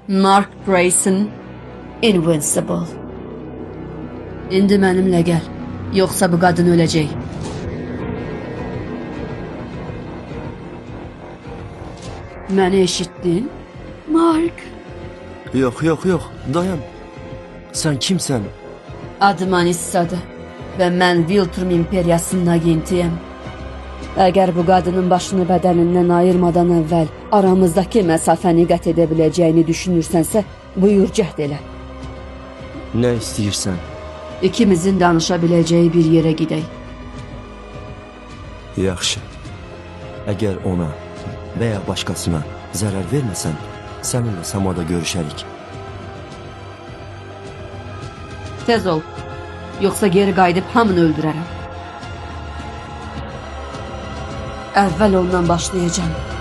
Mark Grayson, Invincible. İndi mənimlə gəl, yoxsa bu qadın öləcək. Məni eşitdin? Mark. Yox, yox, yox, dayan. Sən kimsən? Adım Anissa'dır və mən Viltrum İmperiyasının agentiyəm. Əgər bu qadının başını bədənindən ayırmadan əvvəl aramızdakı məsafəni qət edə biləcəyini düşünürsənsə, buyur cəhd elə. Nə istəyirsən? İkimizin danışa biləcəyi bir yerə gedək. Yaxşı. Əgər ona və ya başqasına zərər verməsən, səninlə samada görüşərik. Tez ol. Yoxsa geri qayıdıb hamını öldürərəm. Əvvəl ondan başlayacağam.